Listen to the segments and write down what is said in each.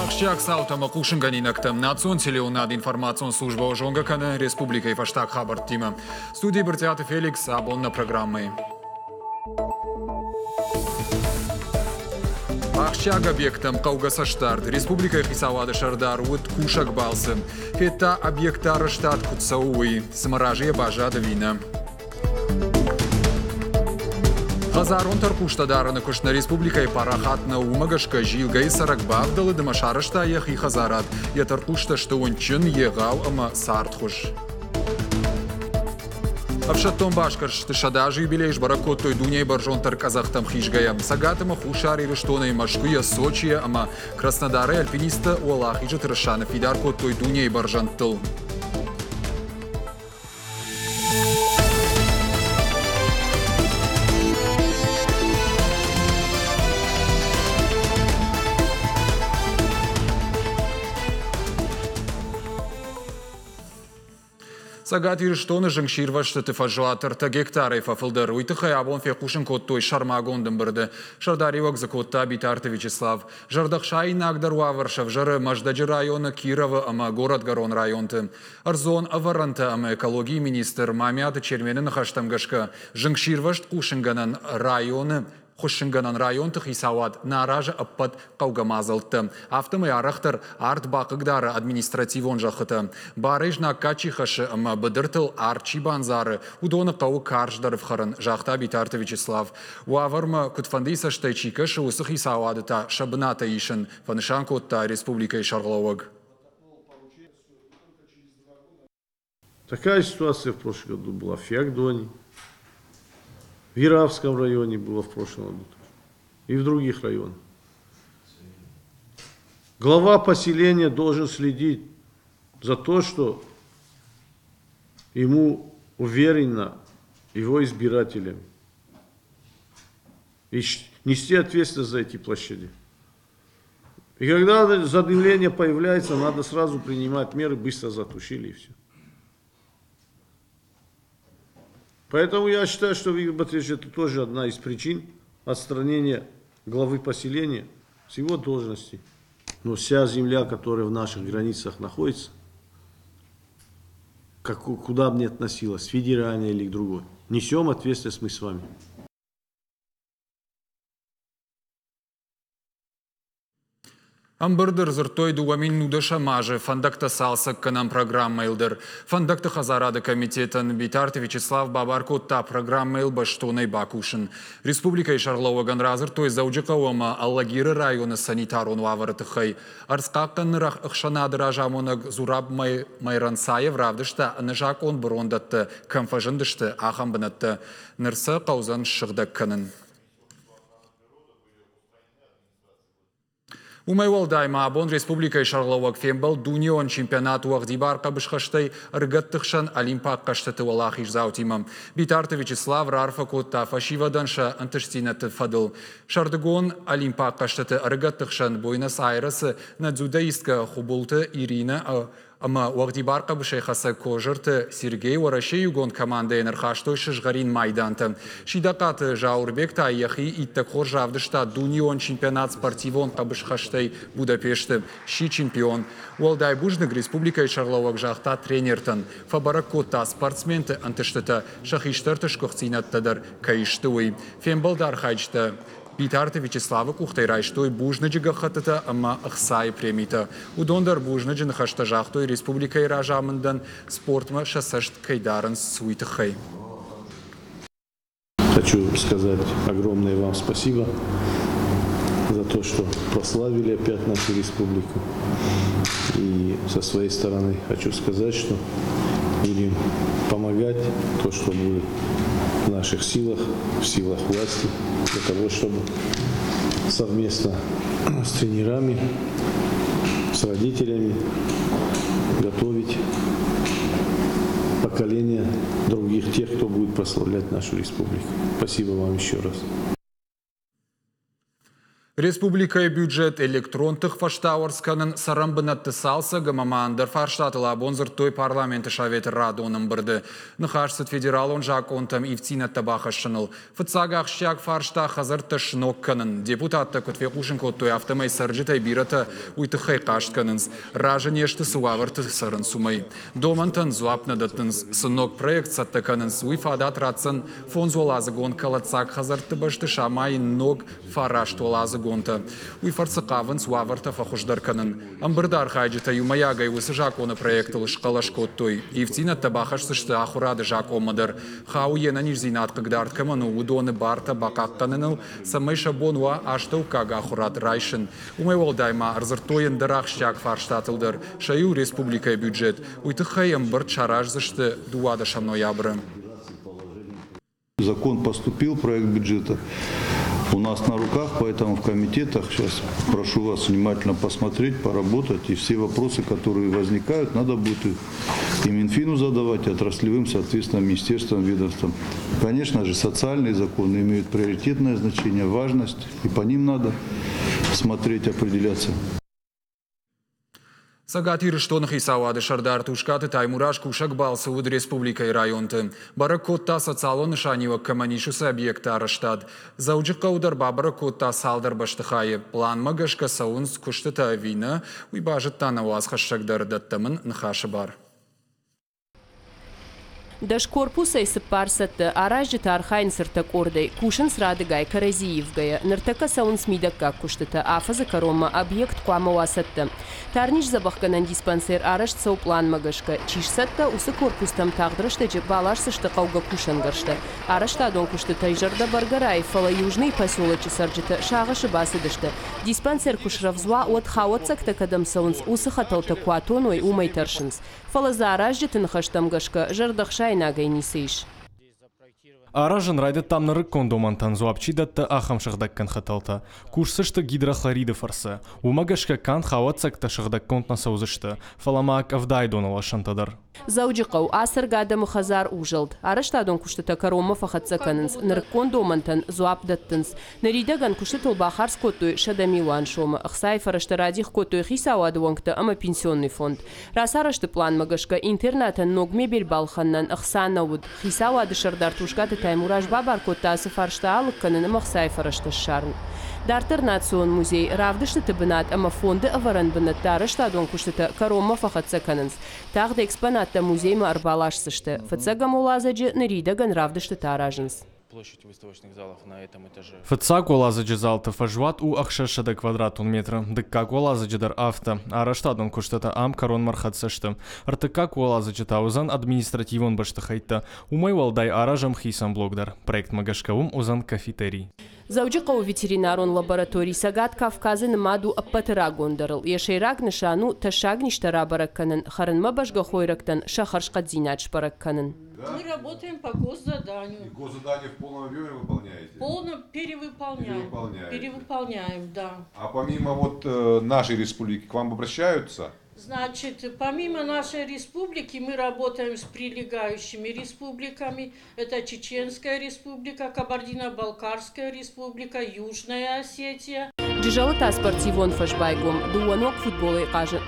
Ахсджиаг цаутӕ ӕмӕ хъусынгӕнинӕгтӕ национ телеуынад информацион службӕ зонгӕ кӕны республикӕйы фӕстаг хабӕрттимӕ. Студийы Брытъиаты Феликс абон нӕ программӕйы. Ахсджиаг объекттӕм хъӕугӕ цӕстдард. Республикӕйы хицауады сӕрдар уыд кусӕг балцы. Федта объекты арӕзтад куыд цӕуы, уый. Цымӕ разыйӕ баззад ӕви нӕ? Хӕдзарон тӕрхъустӕ дарыны куыст нӕ республикӕйы парахат нӕу, уымӕ гӕсгӕ Зилгӕйы цӕрӕг бавдӕлыд ӕмӕ сарӕзта йӕхи хӕдзарад. Йӕ тӕрхъустӕ сты уындджын, егъау ӕмӕ цардхуыз. Ӕфсӕддон басгӕрсты 100 азы юбилей сбӕрӕг кодтой дунейы бӕрзонддӕр къӕдзӕхтӕм хизгӕйӕ. Цӕгат ӕмӕ Хуссар Ирыстонӕй Мӕскуыйӕ, Сочийӕ ӕмӕ Краснодарӕй альпинисттӕ Уӕлахизы тырыса ныффидар кодтой дунейы бӕрзӕндтыл. Цӕгат Ирыстоны зынгсирвӕзтыты фӕзуат ӕртӕ гектарӕй фӕфылдӕр. Уый тыххӕй абон фехъусын кодтой сӕрмагонд ӕмбырды. Сӕрдариуӕг дзы кодта Битарты Вячеслав. Зӕрдӕхсаинагдӕр уавӕр сӕвзӕры Мӕздӕджы районы Кировы ӕмӕ Горӕтгӕрон районты. Ӕрдзон ӕвӕрӕнтӕ ӕмӕ экологийы министр Мамиаты Чермены ныхӕстӕм гӕсгӕ, зынгсирвӕзт хъусынгӕнӕн районы хуыссынгӕнӕн районты хицауад нӕ аразы ӕппӕт хъӕугӕ мадзӕлттӕ. Афтӕмӕй арӕхдӕр арт бахъыгдары административон зӕххытӕ. Барӕй знаггад чи хӕссы ӕмӕ быдыртыл арт чи бандзары, уыдоны хъӕуы карздӕр ӕфхӕрын, загъта Битарты Вячеслав. Уавӕрмӕ куыдфӕндыйы цӕстӕй чи кӕсы, уыцы хицауады та сӕ бынатӕй исын, фӕнысан кодта республикӕйы сӕргълӕууӕг. Такая ситуация в прошлом году была в Феогдоне, в Яравском районе было в прошлом году тоже, и в других районах. Глава поселения должен следить за то, что ему уверенно его избирателями. И нести ответственность за эти площади. И когда задымление появляется, надо сразу принимать меры, быстро затушили и все. Поэтому я считаю, что, Виктор Батревич, это тоже одна из причин отстранения главы поселения с его должности. Но вся земля, которая в наших границах находится, как, куда бы ни относилась, федеральная или к другой, несем ответственность мы с вами. Ӕмбырды ӕрдзырдтой 2019 азы фӕндӕгтӕ цалцӕггӕнӕн программӕйыл дӕр. Фӕндӕгты хӕдзарады комитетӕн Битарты Вячеслав бабар кодта программӕйыл бӕстонӕй бакусын. Республикӕйы сӕргълӕууӕгӕн радзырдтой Дзӕуджыхъӕу ӕмӕ Алагиры районы санитарон уавӕры тыххӕй. Ӕрдзхъахъхъӕныны ӕхсӕнады разамонӕг Зураб Майрансаев равдыста ӕнӕзакъон бырондӕттӕ кӕм фӕзындысты, ахӕм бынӕттӕ. Ныр сӕ хъӕудзӕн ссыгъдӕг кӕнын. Уымӕй уӕлдай ма абон республикӕйы сӕргълӕууӕг фембӕлд дунеон чемпионат уӕгъдибар хъӕбысхӕстӕй ӕрыгӕтты хсӕн Олимпаг хъӕзтыты уӕлахиздзаутимӕ. Битарты Вячеслав раарфӕ кодта фӕсивӕдӕн сӕ ӕнтыстдзинӕдты фӕдыл. Сӕрдыгон Олимпаг хъӕзтыты ӕрыгӕтты хсӕн Буэнос-Айресы нӕ дзюдоисткӕ Хубулты Иринӕ ӕмӕ уӕгъдибар хъӕбысӕйхӕцӕг Козырты Сергей Уӕрӕсейы иугонд командӕйӕн ӕрхастой сызгъӕрин майдантӕ. Сидахъаты Зауырбег та йӕхи иттӕг хорз равдыста дунеон чемпионат спортивон хъӕбысхӕстӕй Будапешты. Сси чемпион. Уӕлдай бузныг республикӕйы сӕргълӕууӕг загъта тренертӕн. Фӕбӕрӕг кодта спортсменты ӕнтыстытӕ, сӕ хистӕрты сгуыхтдзинӕдтӕ дӕр кӕй сты, уый. Фембӕлды архайджытӕ Битарты Вячеславы къухтӕй райстой бузныджы гӕххӕттытӕ ӕмӕ ӕхцайы премитӕ. Уыдон дӕр бузныджы ныхӕстӕ загътой республикӕйы разамындӕн, спортмӕ сӕ цӕст кӕй дарынц, уый тыххӕй. Хочу сказать огромное вам спасибо за то, что прославили опять нашу республику. И со своей стороны хочу сказать, что будем помогать то, что будет в наших силах, в силах власти, для того, чтобы совместно с тренерами, с родителями готовить поколение других тех, кто будет прославлять нашу республику. Спасибо вам еще раз. Республикӕйы бюджет, электрон тых фӕстауӕрц кӕнын, цӕрӕн бынӕтты цалцӕг ӕмӕ ма ӕндӕр фарстатыл абон дзырдтой Парламенты Советы радон ӕмбырды. Ныхас цыд федералон закъонтӕм ивддзинӕдтӕ бахӕссыныл. Фыццаг ахсджиаг фарста хӕдзӕрттӕ сног кӕнын. Депутаттӕ куыд фехъусын кодтой, афтӕмӕй цӕрджытӕй бирӕтӕ уый тыххӕй хъаст кӕнынц. Разы не сты, цы уавӕрты цӕрынц, уымӕй. Домӕнтӕн дзуапп нӕ дӕттынц. Цы ног проект цӕттӕ кӕнынц, уый фадат ратдзӕн фондзуӕладзыгон кӕлӕддзаг хӕдзӕртты бӕсты самайын ног фарастуӕладзыгонтӕ. Уый фӕрцы хъавынц уавӕртӕ фӕхуыздӕр кӕнын. Ӕмбырды архайджытӕ иумӕйагӕй уыцы закъоны проектыл схъӕлӕс кодтой. Ивддзинӕдтӕ бахӕсдзысты ахуырады закъонмӕ дӕр. Хауы йе нӕниздзинад хъыгдард кӕмӕн у, уыдоны бартӕ бахъахъхъӕныныл, цӕмӕй сӕ бон уа астӕуккаг ахуырад райсын. Уымӕй уӕлдай ма ӕрдзырдтой ӕндӕр ахсджиаг фарстатыл дӕр. Сӕ иу республикӕйы бюджет. Уый тыххӕй ӕмбырд сараздзысты 12 ноябры. Закон поступил, проект бюджета у нас на руках, поэтому в комитетах сейчас прошу вас внимательно посмотреть, поработать. И все вопросы, которые возникают, надо будет и Минфину задавать, и отраслевым, соответственно, министерствам, ведомствам. Конечно же, социальные законы имеют приоритетное значение, важность, и по ним надо смотреть, определяться. Цӕгат Ирыстоны хицауады сӕрдар Тускъаты Таймураз кусӕг балцы уыд республикӕйы районты. Бӕрӕг кодта социалон нысаниуӕг кӕмӕн ис, уыцы объекты арӕзтад. Дзӕуджыхъӕуы дӕр бабӕрӕг кодта цалдӕр бӕстыхайы. Пъланмӕ гӕсгӕ цӕуынц куыстытӕ ӕви нӕ, уый базыдта нӕ уацхӕссӕг дӕр, дӕттӕм ын ныхасы бар. 10 корпусӕй цыппар цӕттӕ. Аразджытӕ архайынц ӕртӕ къордӕй. Кусынц радыгай, кӕрӕдзи ивгӕйӕ. Ныртӕккӕ цӕуынц мидӕггаг куыстытӕ. Афӕдзы кӕронмӕ объект хъуамӕ уа цӕттӕ. Тарниз дзӕбӕхгӕнӕн диспансер арӕзт цӕуы пъланмӕ гӕсгӕ. Чи сцӕттӕ, уыцы корпустӕм тагъд рӕстӕджы баласдзысты хъӕугӕ кусӕнгӕрзтӕ. Арӕзтадон куыстытӕй зӕрдӕ бӕргӕ райы, фӕлӕ Южныйы поселочы цӕрджытӕ сагъӕсы бацыдысты. Диспансер куы срӕвдз уа, уӕд хауӕццӕгтӕ кӕдӕм цӕуынц, уыцы хӕтӕлтӕ куы атоной, уымӕй тӕрсынц. Фӕлӕ дзы аразджыты ныхӕстӕм гӕсгӕ зӕрдӕхсаинагӕй ницы ис. Аразын райдыдтам нырыккон домӕнтӕн дзуапп чи дӕтты, ахӕм сыгъдӕггӕн хӕтӕлтӕ. Кусдзысты гидрохлориды фӕрцы. Уымӕ гӕсгӕ канд хауӕццӕгтӕ сыгъдӕггонд нӕ цӕудзысты, фӕлӕ ма къӕвдайы доны лӕсӕнтӕ дӕр. Дзӕуджыхъӕу, ацӕргӕ адӕмы хӕдзар узӕлд. Арӕзтадон куыстытӕ кӕронмӕ фӕхӕццӕ кӕнынц, нырыккон домӕнтӕн дзуапп дӕттынц. Ныридӕгӕн куыстытыл бахардз кодтой 100 милуан сомы. Ӕхцайы фӕрӕзтӕ радих кодтой хицауады уӕнгтӕ ӕмӕ пенсионный фонд. Рацарӕзты пъланмӕ гӕсгӕ интернатӕн ног мебель балхӕнынӕн ӕхца нӕ уыд. Хицауады сӕрдар Тускъаты Таймураз бабар кодта ацы фарста алыг кӕнын ӕмӕ ӕхцайы фӕрӕзтӕ ссарын. Дарддӕр Национ музей, равдыстыты бынат ӕмӕ фонды ӕвӕрӕн бынӕтты арӕзтадон куыстытӕ кӕронмӕ фӕхӕццӕ кӕнынц. Тагъд экспонаттӕ музеймӕ ӕрбаласдзысты. Фыццӕгӕм уӕладзыджы ныридӕгӕн равдыстытӕ аразынц. Площадь выставочных залов на этом этаже. Фыццаг уӕладзыджы залты фӕзуат у 600 квадратон метры, дыккаг уӕладзыджы дӕр афтӕ. Арӕзтадон куыстытӕ ам кӕронмӕ ӕрхӕццӕ сты. Ӕртыккаг уӕладзыджы та уыдзӕн административон бӕстыхӕйттӕ. Уымӕй уӕлдай аразӕм хицӕн блок дӕр. Проектмӕ гӕсгӕ уым уыдзӕн кафетерий. Дзӕуджыхъӕуы ветеринарон лаборатори Цӕгат Кавказы нымад у ӕппӕты рагондӕрыл. Йӕ сӕйраг нысан у тӕссаг низтӕ рабӕрӕг кӕнын, хӕрынмӕ бӕзгӕ хойрӕгтӕн сӕ хӕрзхъӕддзинад сбӕрӕг кӕнын. Мы работаем по госзаданию. И госзадание в полном объеме выполняете? В полном перевыполняем. Перевыполняете. Перевыполняем, да. А помимо вот нашей республики к вам обращаются? Значит, помимо нашей республики мы работаем с прилегающими республиками. Это Чеченская республика, Кабардино-Балкарская республика, Южная Осетия. Джызӕлы та спортивон фӕз байгом. Дыууӕ ног футболӕй хъазӕн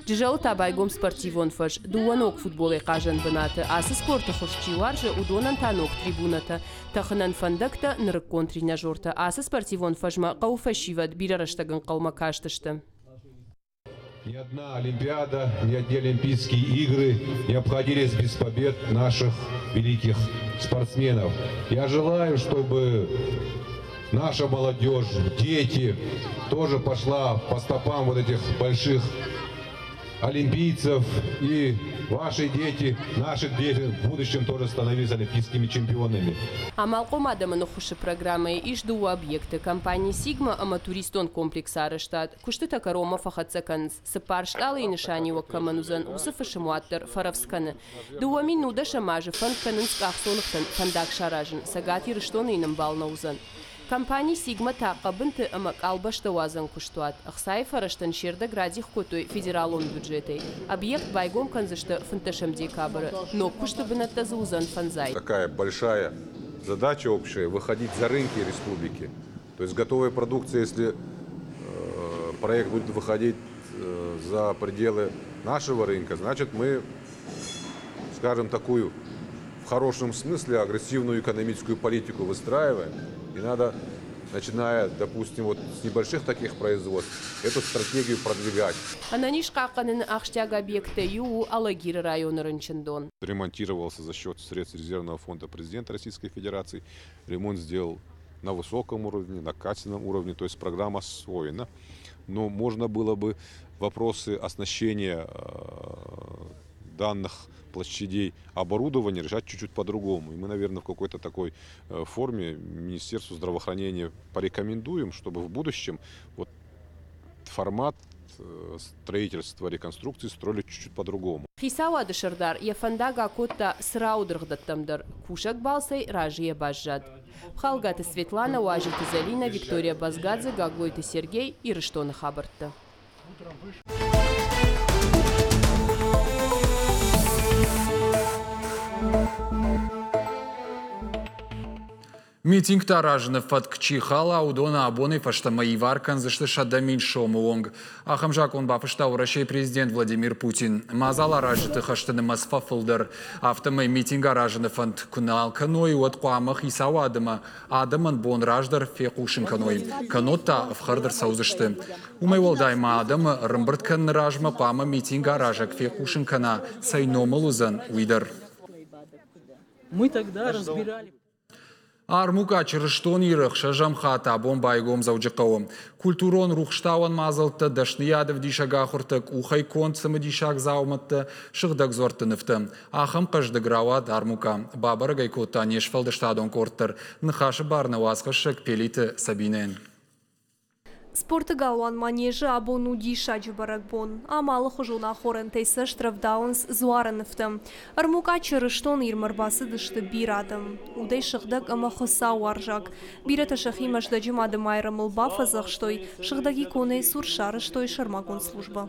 Джызӕлы та байгом спортивон фӕз. Дыууӕ ног футболӕй хъазӕн бынаты. Ацы спорты хуыз чи уарзы, уыдонӕн та ног трибунӕтӕ. Тӕхынӕн фӕндӕгтӕ, нырыккон тренажертӕ. Ацы спортивон фӕзмӕ хъӕуы фӕсивӕд бирӕ рӕстӕг ӕнхъӕлмӕ кастысты. Ни одна Олимпиада, ни одни Олимпийские игры не обходились без побед наших великих спортсменов. Я желаю, чтобы наша молодежь, дети тоже пошла по стопам вот этих больших олимпийцев. И ваши дети, наши дети в будущем тоже становились олимпийскими чемпионами. Амалхъом адӕмӕн ӕххуысы программӕйы ис дыууӕ объекты: компани «Сигма» ӕмӕ туристон комплексы арӕзтад. Куыстытӕ кӕронмӕ фӕхӕццӕ кӕнынц. Цыппар стъалыйы нысаниуӕг кӕмӕн уыдзӕн, уыцы фысымуат дӕр фӕрӕвдз кӕны. 2019 азы фӕнд кӕнынц къахдзоныгътӕн фӕндаг саразын. Цӕгат Ирыстоны йын ӕмбал нӕ уыдзӕн. Компани «Сигма» та хъӕбынты ӕмӕ къалбӕстӕ уадзӕн куыстуат. Ӕхцайы фӕрӕзтӕн се рдӕг радих кодтой федералон бюджетӕй. Объект байгом кӕндзысты 15 декабры. Ног куысты бынӕттӕ дзы уыдзӕн фӕндзай. Такая большая задача общая – выходить за рынки республики. То есть готовая продукция, если проект будет выходить за пределы нашего рынка, значит, мы, скажем, такую в хорошем смысле агрессивную экономическую политику выстраиваем. И надо, начиная, допустим, вот с небольших таких производств, эту стратегию продвигать. Ӕнӕнизхъахъхъӕныны ахсджиаг объекттӕй иу у Алагиры районы рынчындон. Ремонтировался за счет средств Резервного фонда президента Российской Федерации. Ремонт сделал на высоком уровне, на качественном уровне, то есть программа освоена. Но можно было бы вопросы оснащения данных площадей оборудования решать чуть-чуть по-другому. И мы, наверное, в какой-то такой форме Министерству здравоохранения порекомендуем, чтобы в будущем вот формат строительства, реконструкции строили чуть-чуть по-другому. Хицауады сӕрдар йӕ фӕндаг акодта Црауы дыргъдӕттӕм дӕр. Кусӕг балцӕй разыйӕ баззад. Пхалгаты Светлана, Уазиты Зӕлинӕ, Виктория Базгадзе, Гаглойты Сергей, Ирыстоны хабӕрттӕ. Митингтӕ аразыны фӕтк чи хала, уыдоны абонӕй фӕстӕмӕ ивар кӕндзысты 100 000 сомы онг. Ахӕм закъон бафыста Уӕрӕсейы президент Владимир Путин. Мадзал аразджыты хӕсты нымӕц фӕфылдӕр. Афтӕмӕй митинг аразыны фӕнд куы нал кӕной, уӕд хъуамӕ хицауад ӕмӕ адӕмӕн бон раздӕр фехъусын кӕной. Кӕннод та ӕфхӕрд ӕрцӕудзысты. Уымӕй уӕлдай ма адӕмы ӕрӕмбырд кӕныны размӕ хъуамӕ митинг аразӕг фехъусын кӕна, цӕй номыл уыдзӕн, уый дӕр. Мы тогда разбирали. Армукъа Чырыстон Иры ӕхсӕзӕм хатт абон байгом Дзӕуджыхъӕуы. Культурон рухстауӕн мадзӕлттӕ, дӕсныйад ӕвдисӕг ахуыртӕ, къухӕй конд цымыдисаг дзаумӕттӕ, сыгъдӕг дзуӕртты нывтӕ. Ахӕм хъӕздыг рауад армукъа. Бабӕрӕг ӕй кодта не сфӕлдыстадон къорд дӕр. Ныхасы бар нӕ уацхӕссӕг Пелиты Сабинӕйӕн. Спорты галуан Манеж-ы абон у диссаджы бӕрӕгбон. Ам алыхуызон ахорӕнтӕй цӕст рӕвдауынц дзуары нывтӕ. Армукъа Чырыстон Ирмӕ ӕрбацыдысты бирӕ адӕм. Удӕй сыгъдӕг ӕмӕ хуыцаууарзаг. Бирӕтӕ сӕхи Мӕздӕджы Мады Майрӕмыл бафӕдзӕхстой, сыгъдӕг иконӕйы цур сарӕзтой сӕрмагонд службӕ.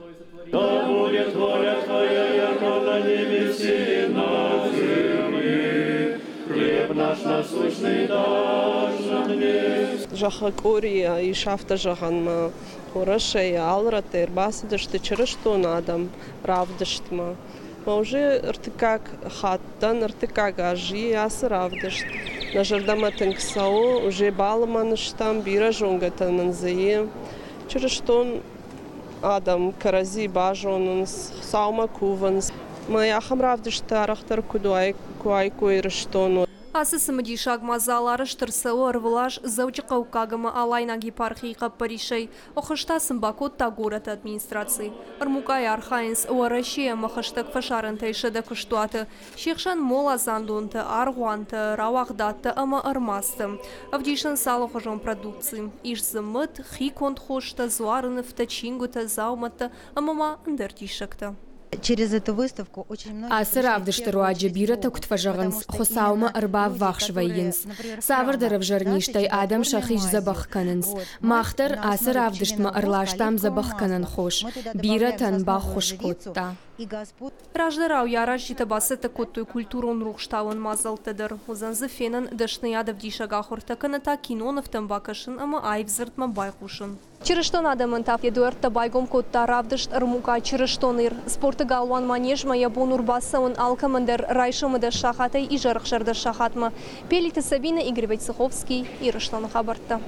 Да будет воля Твоя, яко на небеси и на земле. Хлеб наш насущный даждь нам днесь. Зӕххы къори ис афтӕ зӕгъӕн ӕмӕ Уӕрӕсейы алы рӕттӕй ӕрбацыдысты чырыстон адӕм равдыстмӕ. Мӕ уже ӕртыккаг хатт дӕн, ӕртыккаг аз и ацы равдыст. Нӕ зӕрдӕмӕ тынг цӕуы, уже балымӕн стӕм, бирӕ зонгӕтӕ нын дзы и. Чырыстон адӕм кӕрӕдзи базонынц, Хуыцаумӕ кувынц. Мӕ ахӕм равдысттӕ арӕхдӕр куыд уаиккой Ирыстоны. Ацы цымыдисаг мадзал арӕзт ӕрцӕуы ӕрвылаз Дзӕуджыхъӕуккаг ӕмӕ Алайнаг епархийы хъӕппӕрисӕй. Ӕххуыс та сын бакодта горӕты администраци. Армукъайы архайынц Уӕрӕсе ӕмӕ хӕстӕг фӕсарӕнтӕй 100 куыстуаты. Се хсӕн моладзандонтӕ, аргъуантӕ, рауагъдадтӕ ӕмӕ ӕрмадзтӕ. Ӕвдисынц алыхуызон продукци. Ис дзы мыд, хиконд хостӕ, дзуары нывтӕ, чингуытӕ, дзаумӕттӕ ӕмӕ ма ӕндӕр диссӕгтӕ. Ацы равдысты руаджы бирӕтӕ куыд фӕзӕгъынц, Хуыцаумӕ ӕрбаввахс вӕййынц. Цавӕрдӕр ӕвзӕр низтӕй адӕм сӕхи сдзӕбӕх кӕнынц. Мах дӕр ацы равдыстмӕ ӕрластам дзӕбӕхгӕнӕн хос. Бирӕтӕн баххуыс кодта. Раздӕрау йӕ аразджытӕ бацӕттӕ кодтой культурон рухстауӕн мадзӕлттӕ дӕр. Уыдзӕн дзы фенӕн дӕсныйадӕвдисӕг ахуыртӕ кӕнӕ та кинонывтӕм бакӕсын ӕмӕ аив дзырдмӕ байхъусын. Чырыстон адӕмӕн та йӕ дуӕрттӕ байгом кодта равдыст армукъа Чырыстон Ир. Спорты галуан Манежмӕ йӕ бон у ӕрбацӕуын алкӕмӕн дӕр райсомы 10 сахатӕй изӕры 16 сахатмӕ. Пелиты Сабина, Игорь Войцеховский, Ирыстоны хабӕрттӕ.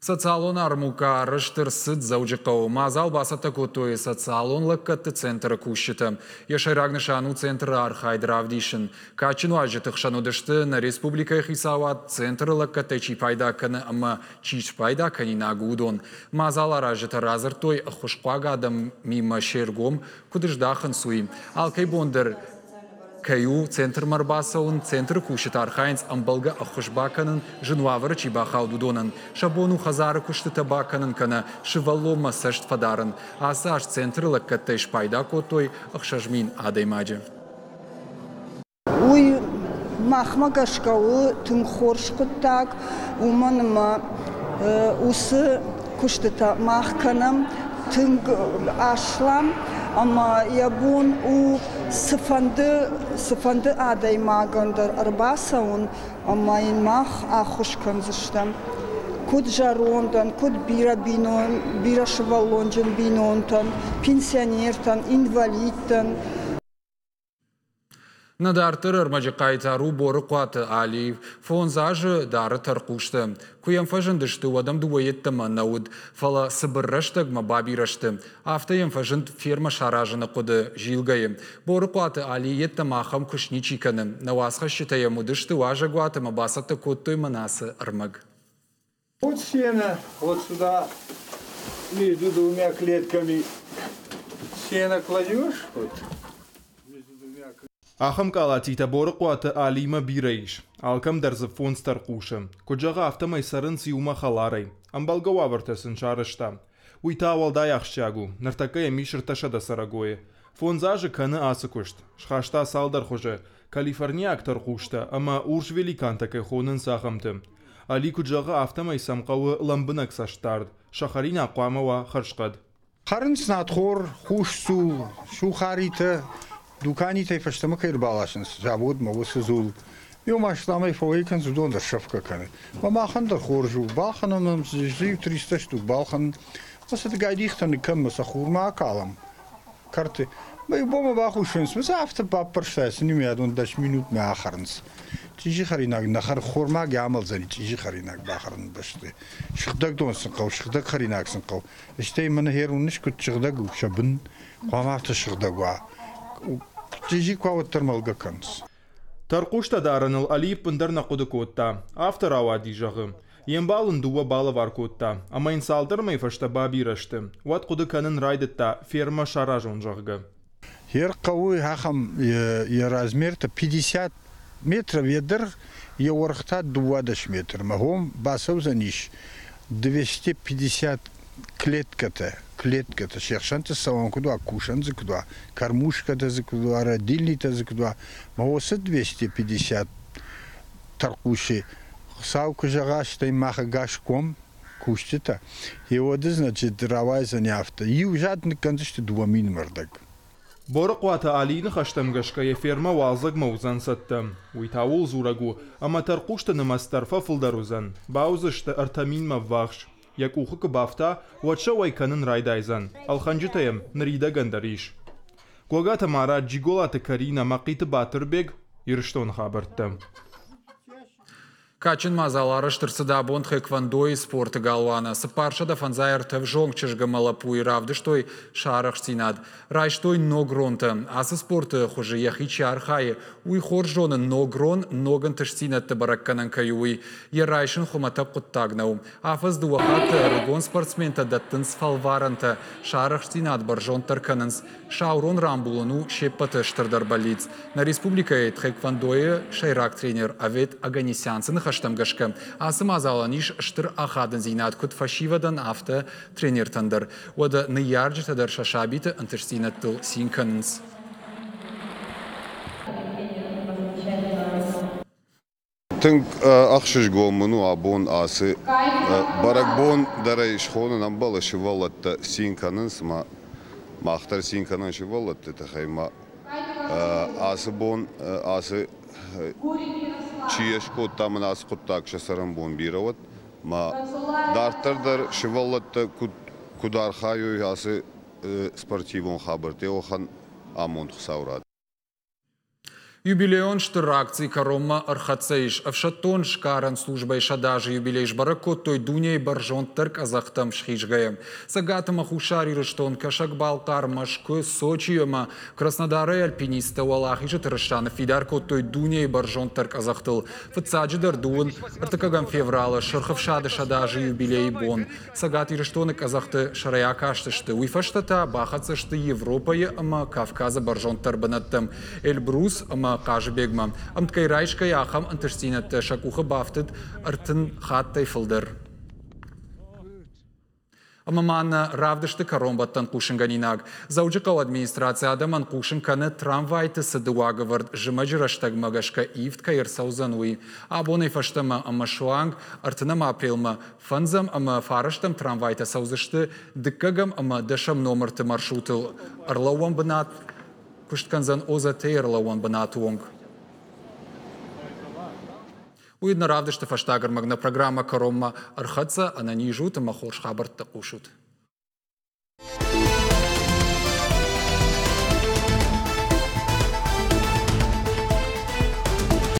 Социалон армукъа арӕзт ӕрцыд Дзӕуджыхъӕуы. Мадзал бацӕттӕ кодтой социалон лӕггӕдты центры кусджытӕ. Йӕ сӕйраг нысан у центры архайд равдисын. Кадджын уазджыты хсӕн уыдысты нӕ республикӕйы хицауад, центры лӕггӕдтӕй чи пайда кӕны ӕмӕ чи спайда кӕнинаг, уыдон. Мадзал аразджытӕ радзырдтой, ӕххуысхъуаг адӕмимӕ се ргом куыд здахынц, уый. Алкӕй бон дӕр кӕй у центрмӕ ӕрбацӕуын, центры кусджытӕ архайынц ӕмбӕлгӕ ӕххуыс бакӕнын, зын уавӕры чи бахауд, уыдонӕн. Сӕ бон у хӕдзары куыстытӕ бакӕнын кӕнӕ сывӕллонмӕ цӕст фӕдарын. Ацы аз центры лӕггӕдтӕй спайда кодтой 6000 адӕймаджы. Уый махмӕ гӕсгӕ у тынг хорз хъуыддаг, уымӕн ӕмӕ уыцы куыстытӕ мах кӕнӕм тынг аслам ӕмӕ йӕ бон у цыфӕнды, цыфӕнды адӕймагӕн дӕр ӕрбацӕуын ӕмӕ йын мах ӕххуыс кӕндзыстӕм. Куыд зӕрондӕн, куыд бирӕ бинон, бирӕсывӕллонджын бинонтӕн, пенсионертӕн, инвалидтӕн. Нӕ дарддӕр ӕрмӕджы хъайтар у Борыхъуаты Али. Фондз азы дары тӕрхъустӕ. Куы йӕм фӕзындысты, уӕд ӕм дыууӕ йеддӕмӕ нӕ уыд, фӕлӕ цыбыр рӕстӕгмӕ бабирӕ сты. Афтӕ йӕм фӕзынд фермӕ саразыны хъуыды Зилгӕйы. Борыхъуаты Али йеддӕмӕ ахӕм куыст ничи кӕны. Нӕ уацхӕсджытӕ йӕм уыдысты уазӕгуат ӕмӕ бацӕттӕ кодтой мӕнӕ ацы ӕрмӕг. Вот сено, вот сюда, между двумя клетками сено кладешь, вот. Ахӕм къалатитӕ Борыхъуаты Алимӕ бирӕ ис. Алкӕм дӕр дзы фондз тӕрхъусы. Куыд зӕгъы, афтӕмӕй цӕрынц иумӕ хӕларӕй. Ӕмбӕлгӕ уавӕртӕ сын сарӕзта. Уый та уӕлдай ахсджиаг у. Ныртӕккӕ йӕм ис ӕртӕсӕдӕ цӕрӕгойы. Фондз азы кӕны ацы куыст. Схаста цалдӕр хуызы, калифорниаг тӕрхъустӕ ӕмӕ урс великантӕ кӕй хонынц, ахӕмты. Али куыд зӕгъы, афтӕмӕй сӕм хъӕуы лӕмбынӕг цӕстдард. Сӕ хӕринаг хъуамӕ уа хӕрзхъӕд. Хӕрынц надхор, хус дзул, сухаритӕ, дуканитӕй фӕстӕмӕ кӕй ӕрбаласынц заводмӕ, уыцы дзул. Иу ма исламӕй фӕуӕй кӕнынц, уыдон дӕр сӕфгӕ кӕны. Мӕ махӕн дӕр хорз у, балхӕнӕм ӕм иу 300 штук балхӕнын. Мӕ сӕ дыгай дихтӕ ныккӕнӕм, сӕ хурмӕ акалӕм кӕрты. Мӕ иу бонмӕ бахуссынц, мӕ сӕ афтӕ баппӕрстай, цы нимӕдон 10 минутмӕ ахӕрынц. Чъизи хӕринаг нӕ хӕр, хормаг амӕлдзӕни чъизи хӕринаг бахӕрыны бӕсты. Сыгъдӕг дон сын хъӕуы, сыгъдӕг хӕринаг сын хъӕуы. Стӕй мӕнӕ херун куыд сыгъдӕг у сӕ бын, хъуамӕ афтӕ сыгъдӕг уа. Чъизи куы уа, уӕддӕр мӕлгӕ кӕнынц. Тӕрхъустӕ дарыныл Али ӕппындӕр нӕ хъуыды кодта. Афтӕ рауади, зӕгъы. Йе мбал ын дыууӕ балӕвар кодта, ӕмӕ йын цалдӕр мӕйы фӕстӕ бабирӕ сты. Уӕд хъуыды кӕнын райдыдта, фермӕ саразон, зӕгъгӕ. Йе рхъӕуы ахӕм йӕ размертӕ 50 метров йӕ дӕргъ, йӕ уӕрх та 12 метрмӕ. Хом бацӕудзӕнис 250 клеткӕтӕ, клеткӕтӕ се хсӕнты цӕуӕн куыд уа, кусӕн дзы куыд уа, кормушкӕтӕ дзы куыд уа, родильнитӕ дзы куыд уа. Мӕ уыцы 250 тӕрхъусы Хуыцау куы зӕгъа, стӕй мах ӕгас ком кусджытӕ, йеуӕды, значит, рауайдзӕни афтӕ. Иу зад ныккӕндзысты дыууӕ минмӕ рдӕг. Борыхъуаты Алийы ныхӕстӕм гӕсгӕ йӕ фермӕ уалдзӕгмӕ уыдзӕн цӕттӕ. Уый та ууыл дзурӕг у, ӕмӕ тӕрхъусты нымӕц дӕр фӕфылдӕр уыдзӕн, бауыдзысты 3000-мӕ ӕввахс. Йӕ къухы куы бафта, уӕд сӕ уӕй кӕнын райдайдзӕн. Ӕлхӕнджытӕ йӕм ныридӕгӕн дӕр ис. Гогаты Марат, Джиголаты Каринӕ, Мӕхъиты Батырбег, Ирыстоны хабӕрттӕ. Кадджын мадзал арӕзт ӕрцыд абон тхэквондойы спорты галуаны. 453 ӕвзонг чызг ӕмӕ лӕппуйы равдыстой сӕ арӕхстдзинад. Райстой ног ронтӕ. Ацы спорты хуызы йӕхи чи архайы, уый хорз зоны ног рон ног ӕнтыстдзинӕдты бӕрӕггӕнӕн кӕй у, уый. Йӕ райсын хуымӕтӕг хъуыддаг нӕу. Афӕдз дыууӕ хатты ӕрыгон спортсментӕ дӕттынц фӕлварӕнтӕ, сӕ арӕхстдзинад бӕрзонддӕр кӕнынц. Саурон рамбулын у се ппӕты стырдӕр бӕллиц. Нӕ республикӕйы тхэквондойы сӕйраг тренер Авет Оганесян цы ныхӕстӕм гӕсгӕ, ацы мадзалӕн ис стыр ахадындзинад куыд фӕсивӕдӕн, афтӕ тренертӕн дӕр. Уӕдӕ ныййарджытӕ дӕр сӕ сабиты ӕнтыстдзинӕдтыл цин кӕнынц. Тынг ӕхсызгон мын у абон ацы бӕрӕгбон дӕр ӕй схонын ӕмбӕлы, сывӕллӕттӕ цин кӕнынц ӕмӕ мах дӕр цин кӕнӕм сывӕллӕтты тыххӕй ӕмӕ ацы бон ацы чи йӕ скодта мын ацы хъуыддаг сӕ цӕрӕнбон бирӕ уӕд ӕмӕ дарддӕр дӕр сывӕллӕттӕ куыд архайой ацы спортивон хабӕртты уӕхӕн амонд Хуыцау рад. Юбилейон стыр акци кӕронмӕ ӕрхӕццӕ ис. Ӕфсӕддон сгарӕн службӕйы 100 азы юбилей сбӕрӕг кодтой дунейы бӕрзонддӕр къӕдзӕхтӕм схизгӕйӕ. Цӕгат ӕмӕ Хуссар Ирыстон, Кӕсӕг-Балхъар, Мӕскуы, Сочи ӕмӕ Краснодарӕй альпинисттӕ Уӕлахизы тырыса ныффидар кодтой дунейы бӕрзонддӕр къӕдзӕхтыл. Фыццаджыдӕр дыууын ӕртыккӕгӕм февралы Сырх Ӕфсады 100 азы юбилейы бон Цӕгат Ирыстоны къӕдзӕхты сӕрӕй акастысты, уый фӕстӕ та бахӕццӕ сты Европӕйы ӕмӕ Кавказы бӕрзонддӕр бынӕттӕм Эльбрус ӕмӕ Хъазыбегмӕ. Ӕмткӕй райсгӕйӕ ахӕм ӕнтыстдзинӕдтӕ сӕ къухы бафтыд 30 хаттӕй фылдӕр. Ӕмӕ ма нӕ равдысты кӕронбӕттӕн хъусынгӕнинаг. Дзӕуджыхъӕуы администраци адӕмӕн хъусын кӕны трамвайты цыды уагӕвӕрд зымӕджы рӕстӕгмӕ гӕсгӕ ивд кӕй ӕрцӕудзӕн, уый. Абонӕй фӕстӕмӕ ӕмӕ суанг ӕртынӕм апрелмӕ Фӕндзӕм ӕмӕ фарӕстӕм трамвайтӕ цӕудзысты дыккӕгӕм ӕмӕ дӕсӕм номырты маршрутыл. Ӕрлӕууӕн бынат куыст кӕндзӕн ОЗТ-йы ӕрлӕууӕн бынаты онг. Уый нӕ равдысты фӕстаг ӕрмӕг нӕ программӕ кӕронмӕ ӕрхӕццӕ. Ӕнӕниз ут ӕмӕ хорз хабӕрттӕ хъусут.